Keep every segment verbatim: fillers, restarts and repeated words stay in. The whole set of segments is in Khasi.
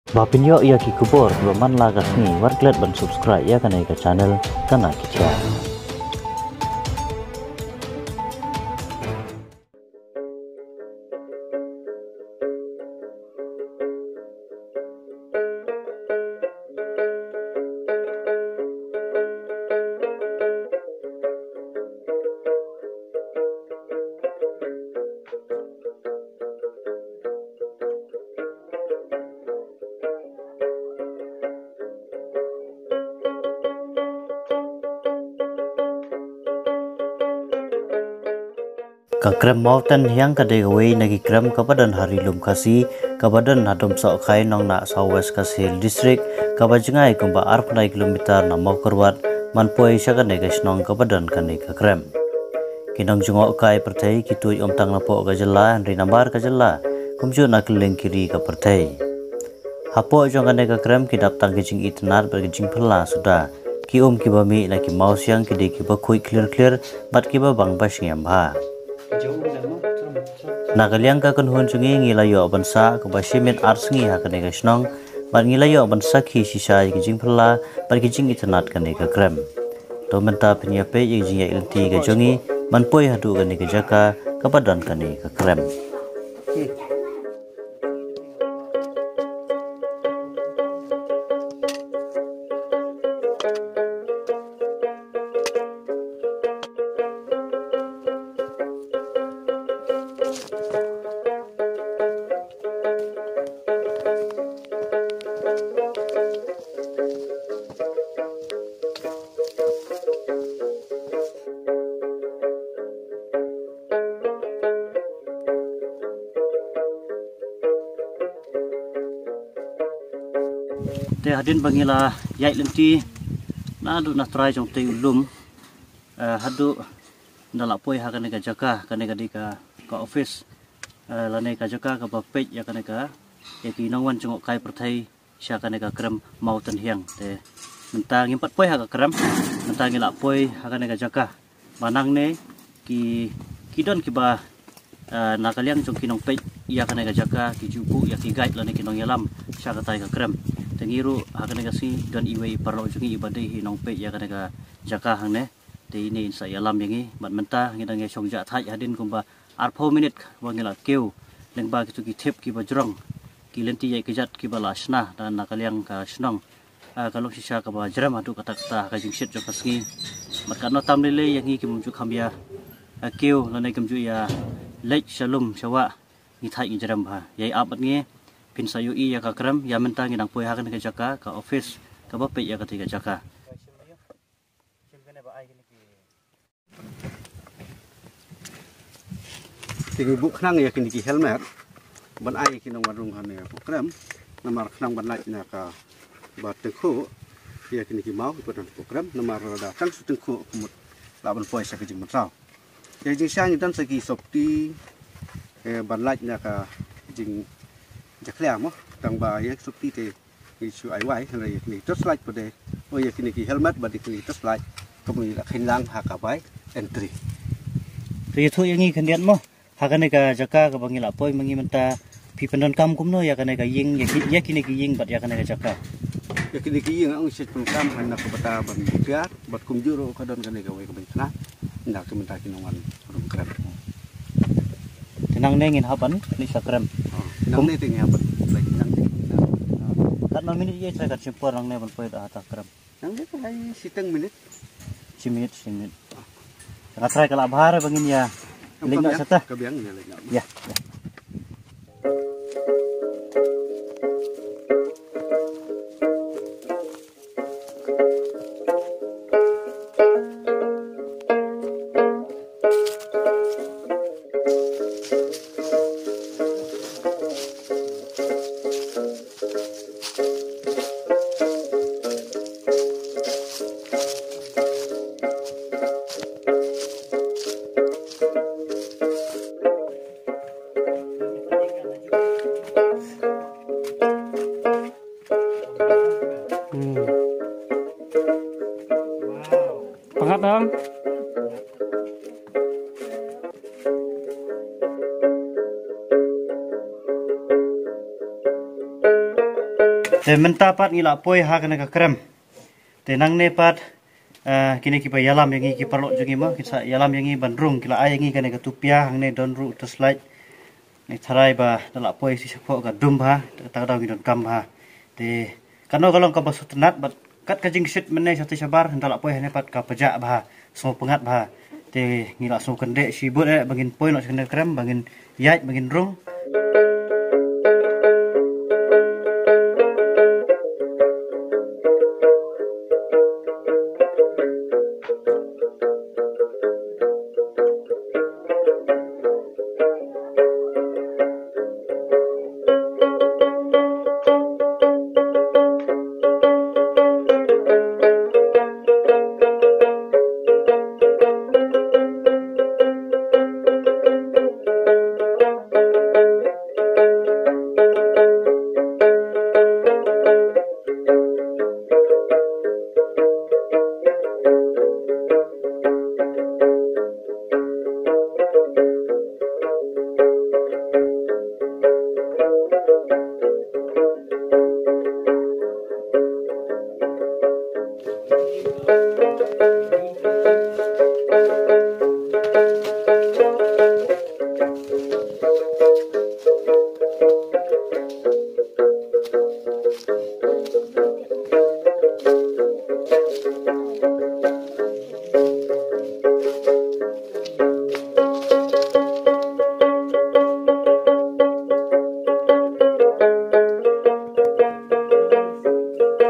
Ba pynïoh ïa ki khubor kiba man la ka sngi, wat klet ban subscribe ïa kane ka channel Kana Ki Thiah. Ka krem Mawtynhiang ka dei kawei na ki krem kaba don ha Ri Lum Khasi, kaba don ha Domsohkhai Nongnah, South West Khasi Hills District, kaba jngai kumba arphew kilometer na Mawkyrwat, man poi sha kane ka shnong kaba don kane ka krem. Ki nongjngohkai pyrthei ki tuid ym tang napoh ka jylla, hynrei namar ka jylla, kumjuh na kylleng ki ri ka pyrthei. Hapoh jong kane ka krem ki dap tang ki jingitynnad bad ki jingphylla suda. Ki um kiba mih na ki mawsiang ki dei kiba khuid khlir khlir bad kiba bang ba sngem bha. Na ka liang ka kynhun jong ngi, ngi la ïoh ban sah kumba shi miet ar sngi ha kane ka shnong, bad ngi la ïoh ban sakhi shisha ïa ki jingphylla bad ki jingitynnad kane ka krem. To mynta phin ïa peit ïa ka jingïaid lynti ka jong ngi ban poi haduh kane ka jaka kaba don kane ka krem. Te hadien ba ngi la ïaid lynti naduh na trai jong tei u lum, eh, haduh nda la poi ha kane ka jaka, kane ka dei ka, ka office, eh, lane ka jaka kaba peit ïa kane ka, ïa ki nongwan jngohkai pyrthei sha kane ka krem Mawtynhiang. Te mynta ngim pat poi ha ka krem, mynta ngi la poi ha kane ka jaka. Ba nangne ki, ki don kiba, eh, na ka liang jong ki nongpeit ïa kane ka jaka ki ju buh ïa ki guide lane ki nongïalam sha katai ka krem. Te ngi ruh ha kane ka sngi don iwei i paralok jong ngi iba dei hi nongpeit ïa kane ka jaka hangne. Te ine in sa ïalam ïa ngi, bad mynta ngi dang ïa shong jah thait hadien kumba arphew minit ba ngi la kiew lyngba kito ki thep kiba jrong, ki lynti ïaid kjat kiba la shna da na ka liang ka shnong. Ah, ka long shisha kaba jrem haduh katta katta ha ka jingshit jong ka sngi. Bad katno tam lei lei ïa ngi kim ju kham ïa, ah, kiew lane kim ju ïa leit sha lum sha wah, ngi thait ngi jrem bha. Ïai ap bad ngi, phin sa ïohi ïa ka krem, ïa mynta ngi dang poi ha kane ka jaka, ka office kaba peit ïa katei ka jaka. Te ngi buh khnang ïa kine ki helmet ban ai ïa ki nongwan rung hane hapoh krem, namar khnang ban lait na kaba tyngkhuh ïa kine ki maw kiba don hapoh krem, namar lada tang shu tyngkhuh ka mut lah ban poi sha ka jingmynsaw. Ïa ka jingshisha ngi don sa ki sopti, eh, ban lait na ka jingjakhlia mo, tang ba ïa ki sopti te ngi shu ai wai, hynrei ïa kine ki torchlight pat de, o ïa kine ki helmet bad ïa kine ki torchlight, kumne la kheiñ lang ha ka bai entry. To ïathuh ïa ngi khyndiat mo, ha kane ka jaka kaba ngi la poi ma ngi mynta, phi pyndonkam kumno ïa kane ka ïing, ïa ki, ïa kine ki ïing bad ïa kane ka jaka? Ïa kine ki ïing nga ong shet pyndonkam ha na ka bynta ban tiar bad kumjuh ruh ka don kane kawei ka bynta na ka bynta ki nongwan rung krem. Te nangne ngin hap ban leit sha krem. Oh, nangne te ngin hap ban leit nangne. Katno minit ïa trai kat shim por nangne ban poi da hata krem? Nangne ka lai shiteng minit. Shi minit, shi minit. Ka trai ka la bha re ba ngin ïa leit noh shata. Ka biang ngin ïa leit noh. Ïa, ïa. Hmm. Pangkat dong. Te mynta pat ngi la poi ha kane ka krem. Te nangne pat, eh, kine kiba ïalam ïa ngi ki paralok jong ngi mo, ki sa ïalam ïa ngi ban rung, ki la ai ïa ngi kane ka tupia, hangne don ruh torchlight. Ngi tharai ba da la poi shi shapoh ka dum bha, ta ka daw ngi donkam bha. Te kano ka long kaba sngewtynnat bad kat ka jingshit mynne shatei shabar, da la poi hangne pat ka pajah bha, sngewpyngngad bha. Te ngi la sngewkyndiah shibun eh ba ngin poi noh sha kane ka krem, ba ngin ïaid, ba ngin rung.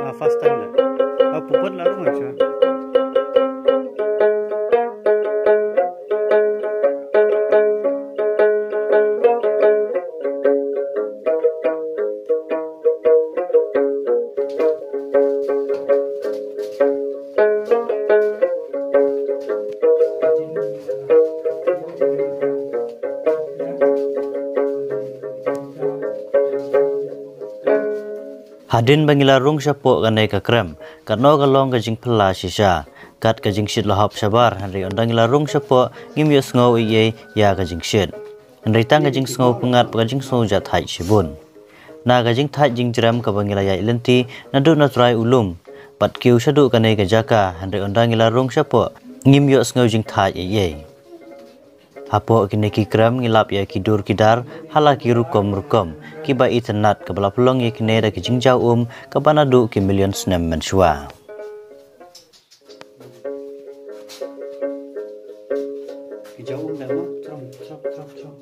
Ah, first time la. Ah, puput la rung aja. Hadien ba ngi la rung shapoh kane ka krem, katno ka long ka jingphylla shisha. Kat ka jingshit la hap shabar, hynrei ynda ngi la rung shapoh, ngim ïohsngew ei ei ïa ka jingshit. Hynrei tang ka jingsngew pyngngad bad ka jingsngew jahthait shibun. Na ka jingthait jingjrem kaba ngi la ïaid lynti naduh na trai u lum bad kiew shaduh kane ka jaka, hynrei ynda ngi la rung shapoh, ngim ïohsngew jingthait ei ei. Hapoh kine ki krem ngi lap ïa ki dur ki dar ha la ki rukom rukom, kiba itynnat, kaba la pynlong ïa kine da ki jingjaw um kaba naduh ki million snem mynshuwa. Ki jaw um da mo, chong, chong, chong, chong.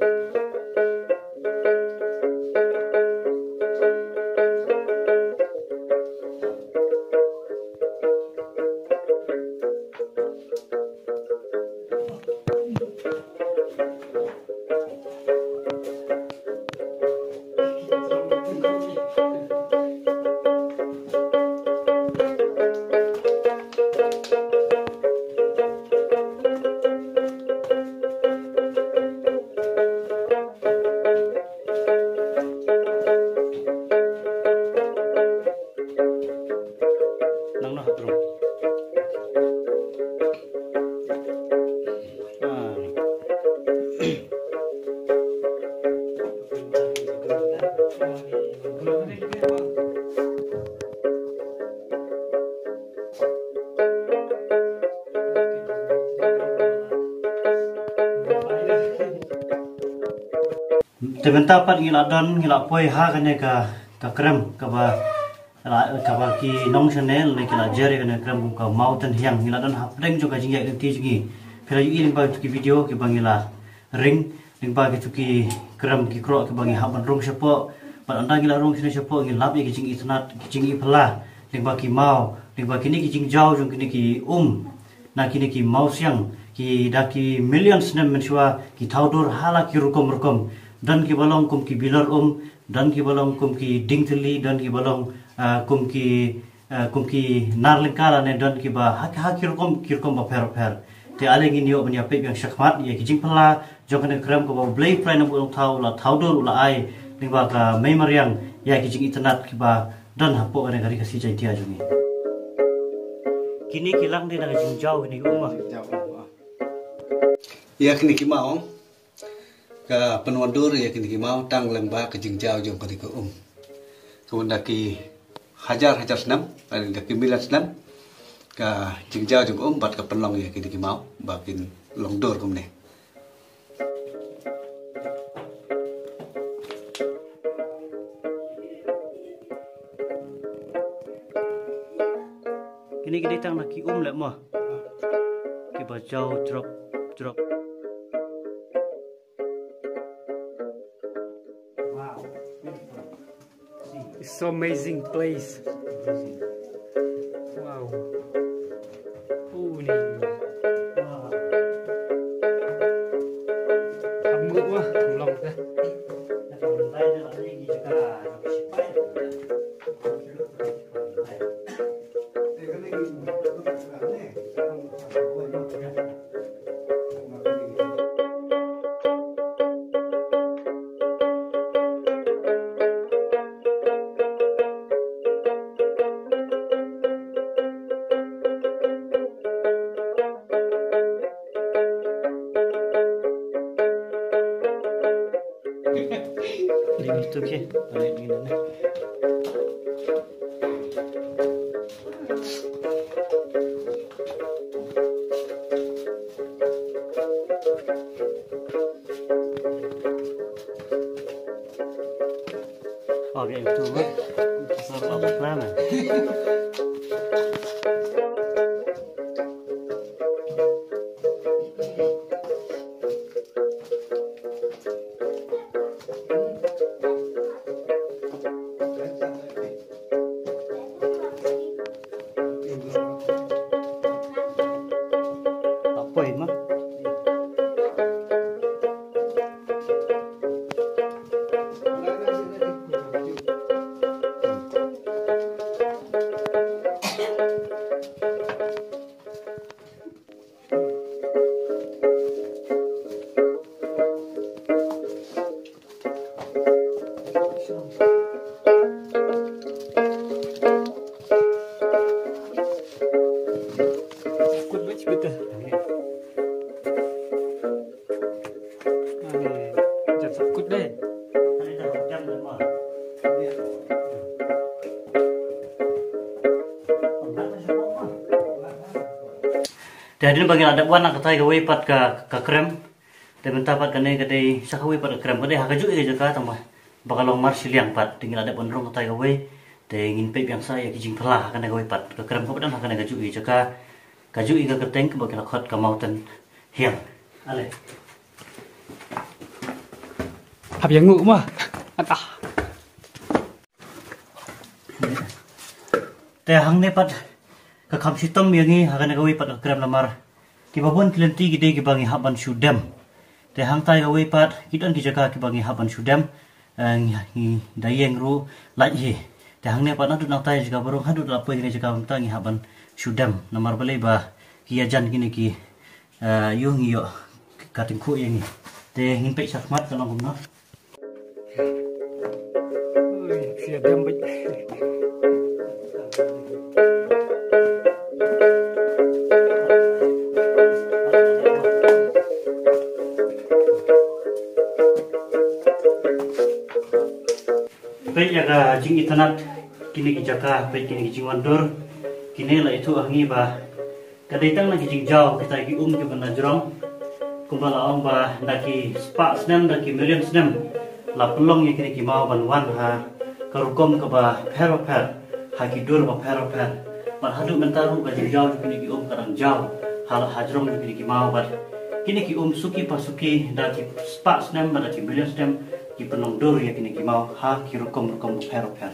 Nang noh hatrung. Ah. Te mynta pat ngi la don, ngi la poi ha kane ka, ka krem kaba la, kaba ki nongshane ne ki la jer ïa kane ka krem kum ka Mawtynhiang. Ngi la don hapdeng jong ka jingïaid lynti jong ngi. Phi la ïohi lyngba kito ki video kiba ngi la ring, lyngba kito ki krem ki kroh kiba ngi hap ban rung shapoh. Bad ynda ngi la rung shane shapoh ngi lap ïa ki jingitynnat, ki jingiphylla lyngba ki maw, lyngba kine ki jingjaw jong kine ki um. Na kine ki mawsiang, ki da ki million snem mynshuwa, ki thaw dur ha la ki rukom rukom. Don kiba long kum ki bilor um, don kiba long kum ki dieng thylli, don kiba long, ah, kum ki, ah, kum ki nar lyngka lane don kiba ha, ha ki rukom, ki rukom bapher bapher. Te ale ngin ïoh ban ïa peit biang shakhmat ïa ki jingphylla jong kane ka krem kaba U Blei Trai Nongbuh Nongthaw u la thaw dur u la ai lyngba ka mei mariang ïa ki jingitynnat kiba don hapoh kane ka Ri Khasi Jaiñtia jong ngi. Kine ki lang dei na ka jingjaw kine ki um. Ïa kine ki maw, ka pynwandur ïa kine ki maw tang lyngba ka jingjaw jong kane ka um. Ka wan da ki hajar hajar snem, lane da ki million snem, ka jingjaw jong ka um bad ka pynlong ïa kine ki maw ba kin long dur kumne. Kine ki dei tang na ki um leh mo. Kiba jaw jrok jrok. Wow. It's so amazing place. Wow. Oh, ni. Wow. Hamu wah, long dah. Ding itu ke, balik ding na. Okay, itu. Pasal apa kelana? Apa ini? Te hadien ba ngi la dep wan na katai kawei pat ka, ka krem. Te mynta pat kane ka dei sa kawei pat ka krem, ka dei ha kajuh ïa ka jaka tang ba, ba ka long marshiliang pat, te ngi la dep wan rung katai kawei. Te ngin peit biang sa ïa ki jingphylla ha kane kawei pat ka krem, kaba don ha kane kajuh ïa ka jaka, kajuh ïa ka kyrteng kaba ki la khot ka Mountain Hiang. Ale. Hap ïa nguh ma. Atah. Te hangne pat ka kham shitom ïa ngi ha kane kawei pat ka krem namar kiba bun ki lynti ki dei kiba ngi hap ban shu dem. Te hangtai kawei pat ki don ki jaka kiba ngi hap ban shu dem. Eh, ngi, ngi da ïeng ruh lait hi. Te hangne pat naduh nangtai jaka ba rung haduh la poi kane jaka mynta ngi hap ban shu dem namar balei ba ki ïajan kine ki, eh, ïoh ngi ïoh ka tyngkhuh ïa ngi. Te ngin peit shakhmat ka long kumno. Ui, sia dem beit. Peit ïa ka jingitynnad kine ki jaka, peit kine ki jingwandur, kine la ithuh ha ngi ba ka dei tang na ki jingjaw kita ki um kiba na jrong. Kumba la ong ba da ki spah snem, da ki million snem la pynlong ïa kine ki maw ban wan ha ka rukom kaba pher bapher ha ki dur bapher bapher. Bad haduh mynta ruh ka jingjaw jong kine ki um ka dang jaw ha, ha jrong jong kine ki maw bad kine ki um suki pa suki da ki spah snem bad da ki million snem ki pynlong dur ïa kine ki maw ha ki rukom rukom bapher bapher.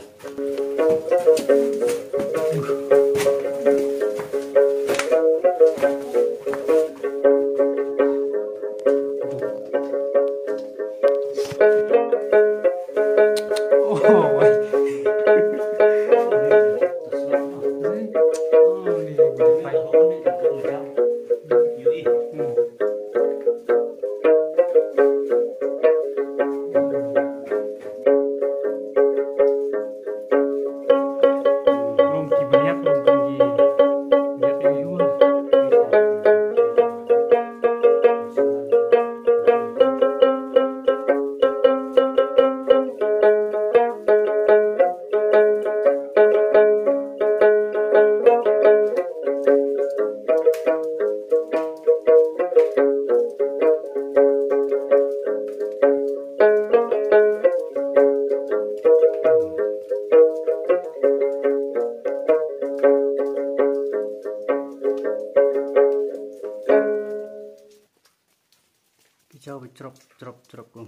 Drop, drop, drop, um.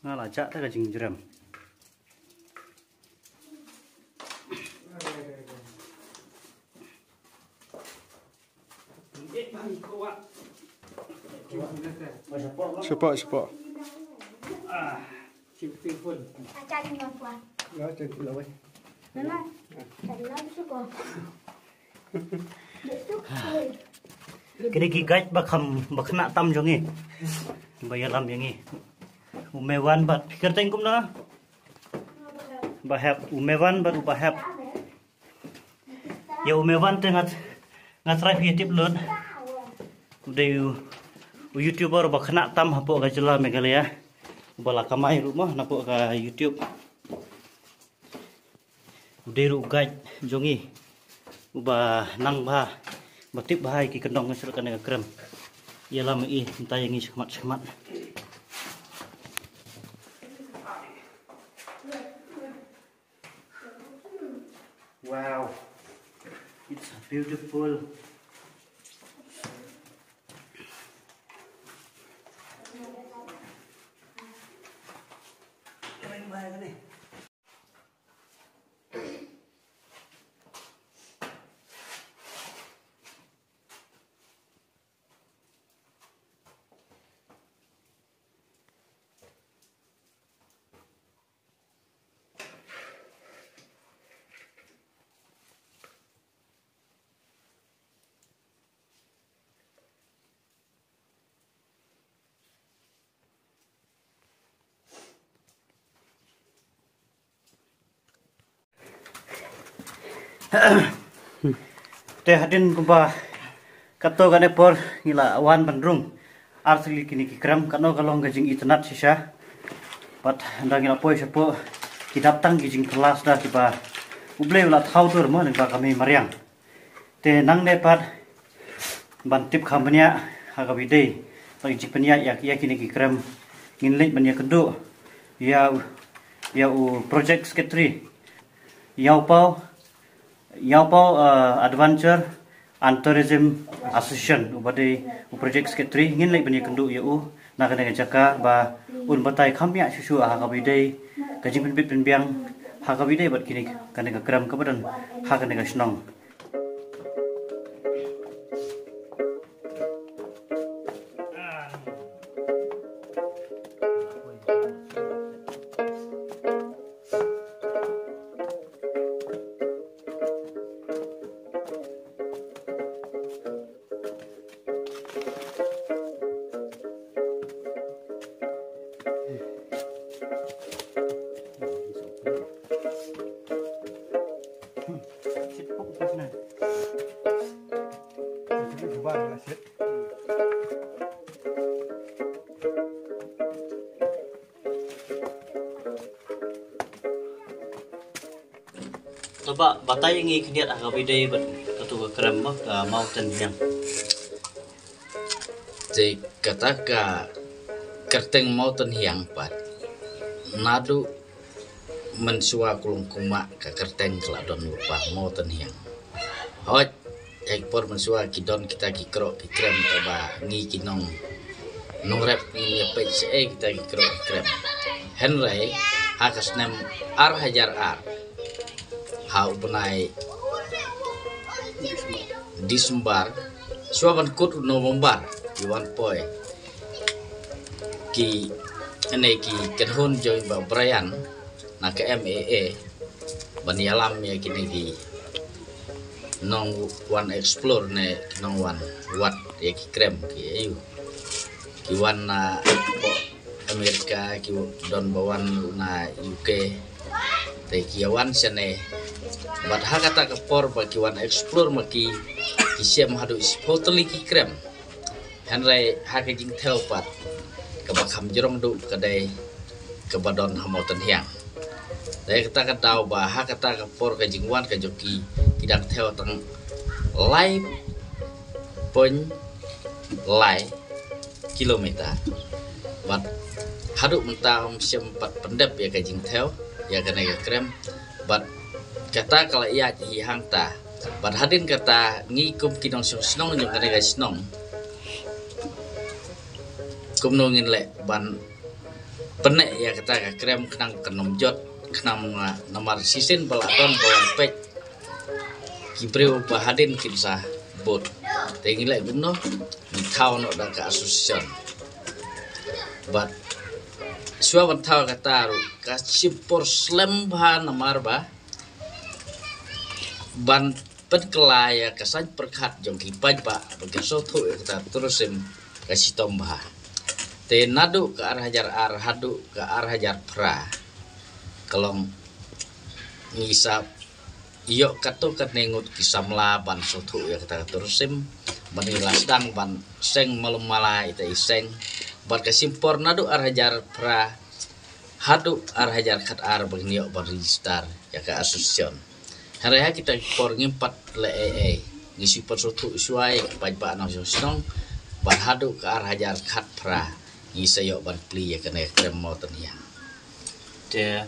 Nga la jah ta ka jingjrem. Shapoh, shapoh. Kine ki guide ba kham, ba khynnah tam jong ngi, ba ïalam ïa ngi. U Mewan bad, kyrteng kumno? Bahep, u Mewan bad u Bahep. Ïa u Mewan te nga, nga trai phi tip lut. U dei u, u YouTuber ba khynnah tam hapoh ka jylla Meghalaya. Uba la kamai ruh mo napoh ka YouTube. U dei ruh u guide jong ngi. Uba nang bha, ba tip bha ïa ki kyndong ngi sha kane ka krem. Ïalam ïa i mynta ïa ngi shakhmat shakhmat. Wow. It's beautiful. Te hadien kumba katto katne por ngi la wan ban rung ar tylli kine ki krem, katno ka long ka jingitynnad shisha. Bad ynda ngi la poi shapoh, ki dap tang ki jingphylla sda kiba U Blei u la thaw dur mo, lyngba ka mei mariang. Te nangne pat ban tip kham bniah ha kaba ïadei bad ka jingpynïaid ïa, ïa kine ki krem, ngin leit ban ïakynduh ïa, ïa u project secretary, Ïawpaw, Ïawpaw, uh, Adventure and Tourism Association, uba dei u project secretary. Ngin leit ban ïakynduh ïa u na kane ka jaka ba un batai kham bniah shuh shuh ha kaba ïadei ka jingpynbit pynbiang ha kaba ïadei bad kine, kane ka krem kaba don ha kane ka shnong. Te ba batai ïa ngi khyndiat ha kaba ïadei bad katu ka krem ba ka Mountain Hiang. Te kata ka kyrteng Mountain Hiang pat naduh mynshuwa kulung kumba ka kyrteng ka la don lypa Mountain Hiang. Hooid, ïa ki por mynshuwa ki don kita ki kroh ki krem, te ba ngi ki nong, nongrep ngim ïa peit shaei kita ki kroh ki krem. Hynrei ha ka snem ar hajar ar, ha u bnai December, shuwa ban kut u November, ki wan poi ki, ane ki kynhun jong i Bah Brian na ka M A A ban ïalam ïa kine ki nongwan explore ne ki nongwan wad ïa ki krem ki aïu. Ki wan na America, ki don ba wan na U K, te ki ïa wan shane. Bad ha kata ka por ba ki wan explore ma ki, ki shem haduh shiphew tylli ki krem. Hynrei ha ka jingthew pat, kaba kham jrong duh ka dei kaba don ha Mountain Hiang. Dei kata ka daw ba ha kata ka por ka jingwan ka jong ki, ki dang thew tang lai point lai kilometer. Bad haduh mynta ym shym pat pyndep ïa ka jingthew ïa kane ka krem. Bad kata ka la ïaid hi hangta. Bad hadien kata ngi kum ki nongshong shnong jong kane ka shnong, Kumno ngin leh ban pynneh ïa kata ka krem khnang kan ym jot, khnang, ah, namar shisien ba la don ba wan peit ki briew ba hadien kin sa bud. Te ngi leh kumno, ngi thaw noh da ka association. Bad shuwa ban thaw kata ruh ka shim por slem bha namar ba ban pynkylla ïa ka saiñ pyrkhat jong ki paidbah ba kin sngewthuh ïa kata tourism ka shitom bha. Te naduh ka ar hajar ar haduh ka ar hajar phra ka long ngi sa ïoh katto katne ngut ki samla ban sngewthuh ïa kata ka tourism. Ban ngi la sdang ban seng malu mala ita i seng. Bad ka shim por naduh ar hajar phra haduh ar hajar khat ar ba ngin ïoh ban register ïa ka association. Hynrei ha kita ki por ngim pat leh ei ei. Ngi shu pat sngewthuh shuwa ïa ki paidbah nongshong shnong. Bad haduh ka ar hajar khat phra ngi sa ïoh ban plie ïa kane ka krem mawtynhiang. Te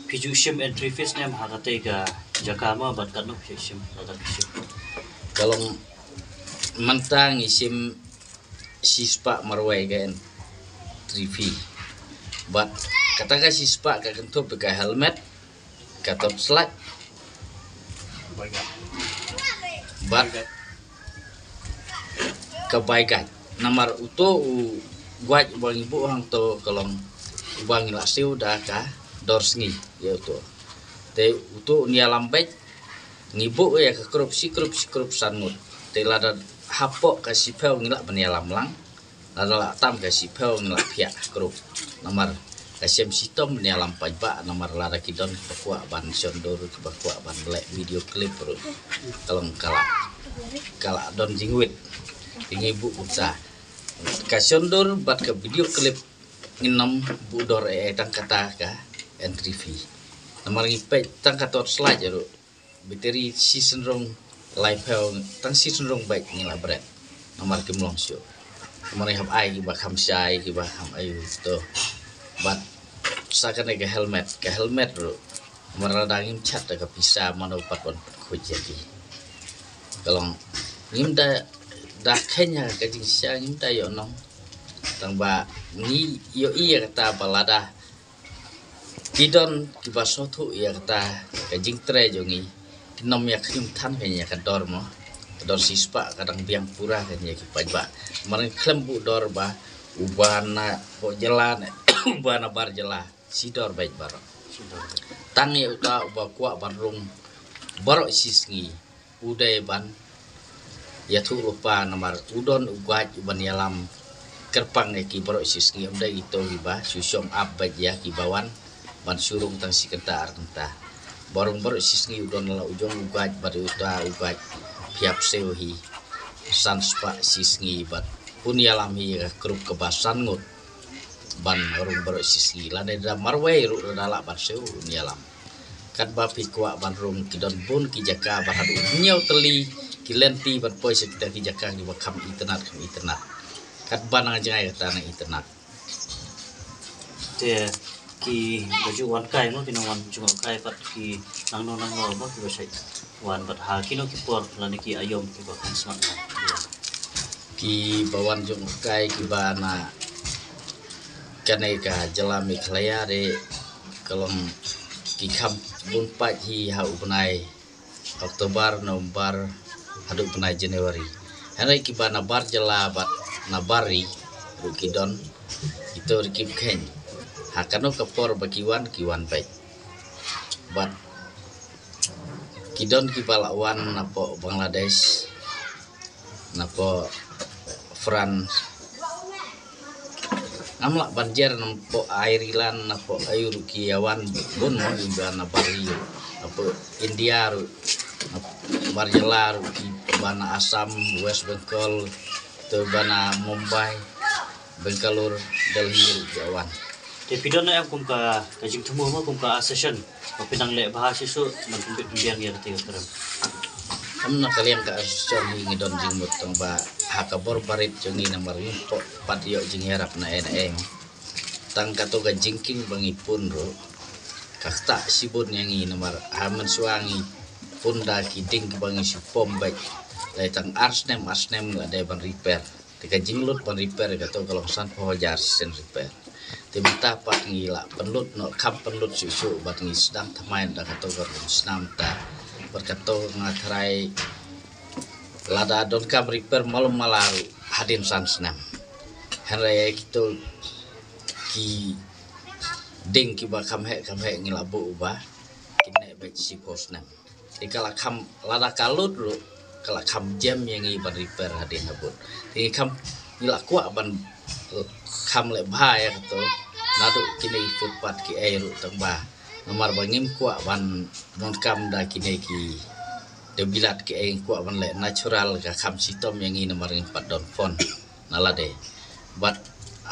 phi ju shim entry fees ne em ha katei ka jaka mo, bad katno phi shim, lada phi shim? Ka long mynta ngi shim shispah marwei ka entry fee. Bad kata ka shispah ka kynthup ïa ka helmet, ka torchlight, bad ka bai guide. Namar uto u guide uba ngi buh hangto ka long uba ngi la siew da ka dor sngi ïa uto. Te uto un ïalam beit, ngi buh ïa ka krup shi krup shi krup san ngut. Te lada hapoh ka shiphew ngi lah ban ïalam lang. Lada la tam ka shiphew ngi la phiah krup. Namar ka shem shitom ban ïalam paidbah, namar lada ki don kiba kwah ban shondur, kiba kwah ban leh video clip ruh ka long ka la, ka la don jingwit. Te ngi buh kumta. Ka shondur bad ka video clip ngin ym buh dor ei ei, tang kata ka entry fee. Namar ngi peit tang ka torchlight ruh. Battery shi sien rung laiphew, tang shi sien rung beit ngi la bret. Namar kim long shuh. Namar ngi hap ai kiba kham shai, kiba kham aiu to. Bad sa kane ka helmet, ka helmet ruh. Namar lada ngim chat da ka pisa mano pat wan pynkhuid ïa ki. Ka long ngim da, da kheiñ ha ka jingshisha ngim da ïoh nong. Tang ba ngi ïohi ïa kata ba lada ki don kiba sngewthuh ïa kata ka jingtrei jong ngi, kin ym ïa khñium than kein ïa ka dor mo. Ka dor shispah ka dang biang pura kein ïa ki paidbah. Namar ngi khlem buh dor ba uba na poh jylla ne uba na bar jylla, shi dor beit baroh. Tang ïa uta uba kwah ban rung baroh shi sngi, u dei ban ïathuh lypa namar u don u guide uban ïalam kyrpang ïa ki baroh shi sngi. Ym dei ito kiba shu shong ap beit ïa kiba wan ban shu rung tang shi kynta ar kynta. Ba rung baroh shi sngi u don la u jong u guide bad uta u guide phi hap siew hi san spah shi sngi bad un ïalam hi ïa ka krup kaba san ngut ban rung baroh shi sngi. Lane da marwei ruh da lah ban siew un ïalam. Katba phi kwah ban rung ki don bun ki jaka ba haduh hynñiew tylli ki lynti ban poi sha kita ki jaka kiba kham itynnad kham itynnad. Katba nang jngai kata nang itynnad. Te kiba ju wan kai mo, ki nongwan jngohkai pat ki nangno nangno mo kiba shait wan bad ha kino ki por lane ki aïom kiba kham smat mo? Kiba wan jngohkai kiba na kane ka jylla Meghalaya de ka long ki kham bun pat hi ha u bnai October, November haduh bnai January. Hynrei kiba na bar jylla bad na bar ri ruh ki don, ito ruh kim kheiñ. Ha kano ka por ba ki wan, ki wan beit. Bad ki don kiba la wan napoh Bangladesh, napoh France. Ngam lah ban jer napoh Ireland, napoh aiu ruh ki ïa wan bun mo, kiba na bar ri ruh. Napoh India ruh, napoh bar jylla ruh, kiba na Assam, West Bengal, to ba na Mumbai, Bangalore, Delhi ruh ki ïa wan. Te phi don em kum ka, ka jingthmu mo kum ka association ba phi nang leh bha shisha ban pynbit pynbiang ïa kata ka krem? Em, na ka liang ka association hi ngi don jingmut tang ba ha ka bor barit jong ngi namar ngim pat ïoh jingïarap na ei na ei. Tang kato ka jingkieng ba ngi pun ruh ka ktah shibun ïa ngi namar ha mynshuwa ngi pun da ki dieng kiba ngi shu pom beit. Lai tang ar snem ar snem la dei ban repair. Te ka jinglut ban repair kato ka long sanphew hajar sien repair. Te mynta pat ngi la pynlut noh, kham pynlut shuh shuh bad ngi sdang thymmai da kato ka rukom snam ta. Bad kato nga tharai lada donkam repair malu mala ruh hadien san snem. Hynrei ïa kito ki dieng kiba kham heh kham heh ngi la buh ba kin neh beit shiphew snem. Te ka la kham, lada ka lut ruh ka la kham jem ïa ngi ban repair hadien habud. Te ngi kham, ngi la kwah ban kham leh bha ïa kato naduh kine ki footpath kiei ruh tang ba. Namar ba ngim kwah ban donkam da kine ki dewbilat kiei, ngi kwah ban leh natural, ka kham shitom ïa ngi namar ngim pat don fund na lade. Bad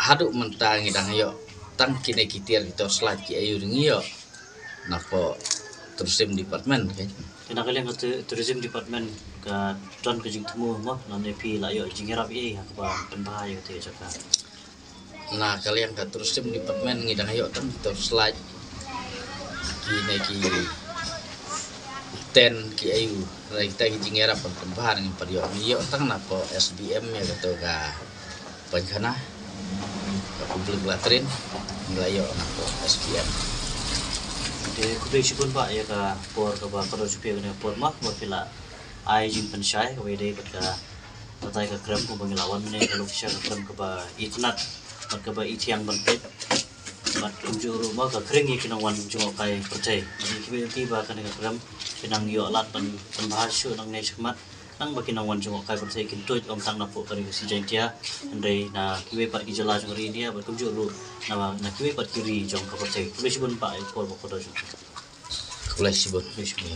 haduh mynta ngi dang ïoh tang kine ki tiar ki torchlight kiei ruh ngi ïoh napoh tourism department, okay. Te na ka liang ka tu-, tourism department ka don ka jingthmu mo, lane phi la ïoh jingïarap ïa ka ba pynbha ïa kata ka jaka? Na ka liang ka tourism department ngi dang ïoh tang torchlight, kine ki tent kiei ruh, hynrei kita ki jingïarap ban pynbha ngim pat ïoh. Ngi ïoh tang napoh S B M ïa kato ka painkhana, ka public latrine, ngi la ïoh napoh S B M. Te khublei shibun bah ïa ka por kaba kordor shuh phi ïa kane ka por mo, ba phi la ai jingpynshai kaba ïadei bad ka batai ka krem, kumba ngi la wan mynne ka long shisha ka krem kaba itynnad bad kaba ithiang ban peit. Bad kumjuh ruh mo ka khring ïa ki nongwan jngohkai pyrthei. Bad ngi kyrmen ïa phi ba kane ka krem phin nang ïoh lad ban pynbha shuh nangne shakhmat. Nang ba ki nongwan jngohkai pyrthei kin tuid ym tang napoh ka Ri Khasi Jaiñtia, hynrei na kiwei pat ki jylla jong ka ri India bad kumjuh ruh na, na kiwei pat ki ri jong ka pyrthei. Khublei shibun bah ïa ka por ba kordor jong phi. Khublei shibun. Khublei shibun.